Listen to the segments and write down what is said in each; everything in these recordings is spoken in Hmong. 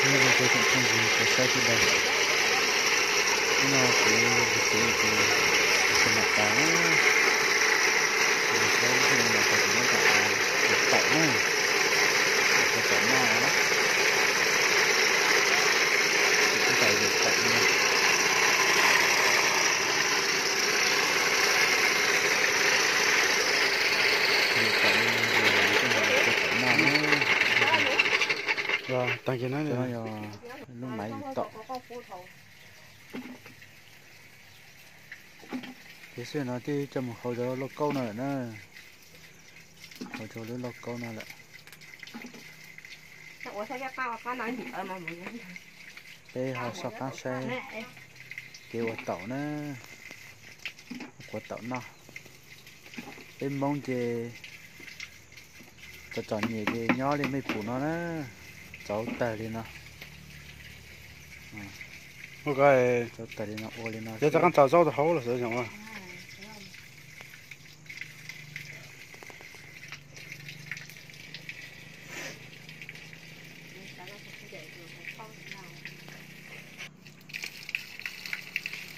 Nyob zoo tsoom phooj ywg cov saib sawv daws, hnub no kuv tus txiv kuv tus niam tais na, kuv saib hnub no niam tais kuv muab cov, cov taum na, cov taum noj na, kuv tus txiv taum li no, taum li no, cov taum noj na, yog tag kis na, yog lub maiv yus taum. Ces xwb no twb coj mus hau rau lauj kaub no lawm na, hau rau lub lauj kaub no lawm. Peb ho soj qab saib kev ua taum na, ua taum noj. Peb Hmoob ces txom txom nyem ces nyob li mej pum no na, txauv tawg li no. Txauv tawg li no, ua li no. Yog rov qab ntxaws zaub rau hauv los xav zoo.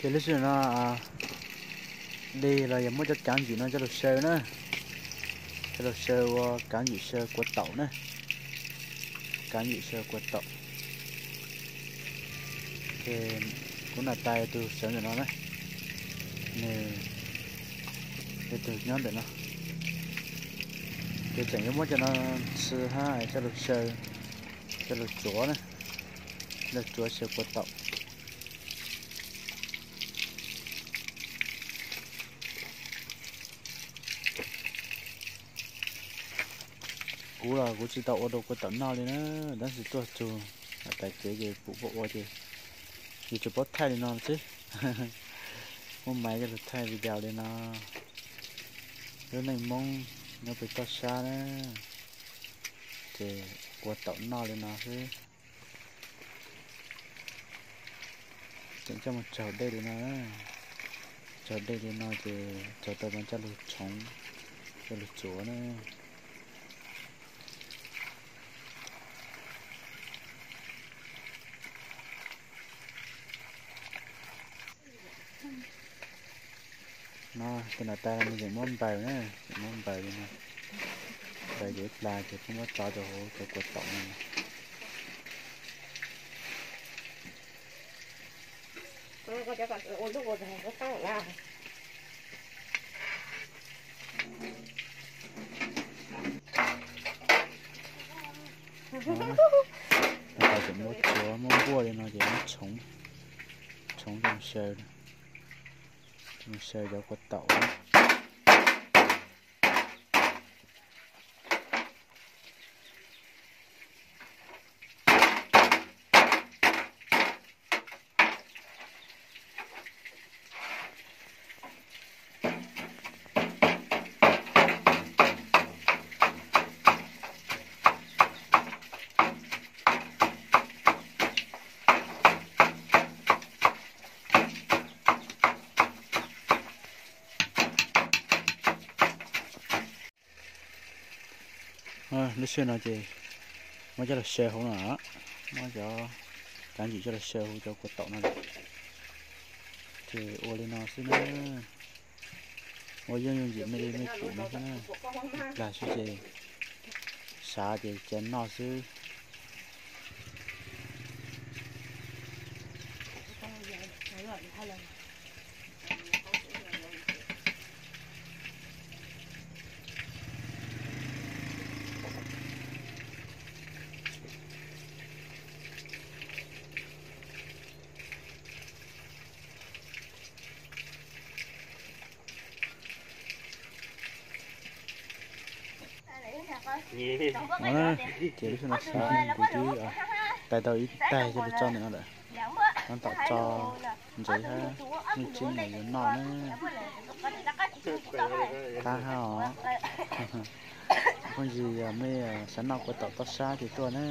Ces lub sij hawm no dej los yog muab cov kav ntsim no coj lug saw na, coj lug saw ua kav ntsim saw kua taum na, kav ntsim saw kua taum. Ces kuv niam tais tus sawv ntawm no na, nws yog tus nyob ntawm no, ces tseem yuav muab cov no ntxhw hab coj lug saw, coj lug tsuav na, coj lug tsuav saw kua taum. Kuv los kuv tsis tau ua dua kua taum noj li na, tab sis tuaj txug niam tais kev ces pum puab ua ces yus tsuas paub thaij li no xwb. Muab maiv coj lug thaij video li no. Lub neej Hmoob nyob pem toj sab na, ces ua taum noj li no xwb. Tseem coj mus tsaug dej li no, tsaug dej li no ces tsaug tau mas coj lug tshoov, coj lug tsuav na. No tus niam tais no nws tseem muab npaws na, tseem muab npaws li no, npaws cov ib plag ces pheej muab tso rau hauv cov kua taum no. Niam tais tseem muab tsuav muab npuaj li no ces muab tshoov, tshoov coj mus saw, coj mus saw cov kua taum. Lub sij hawm no ces muab coj los saw hauv no, muab cov kav ntsim coj los saw hauv cov kua taum no lawm. Ces ua li no xwb na, ua yooj yooj yim mej li mej pum no xwb na, ib plag xwb ces sav ces cia noj xwb. Ces lub sij hawm no kuv twb tais tau ib taig coj lug tso ntawm no lawm, tab tom tso ntsev hab muaj tseeb no yuav noj na. Qab hab os. Phooj ywg yog mej xav noj kua taum toj sab ces tuaj na.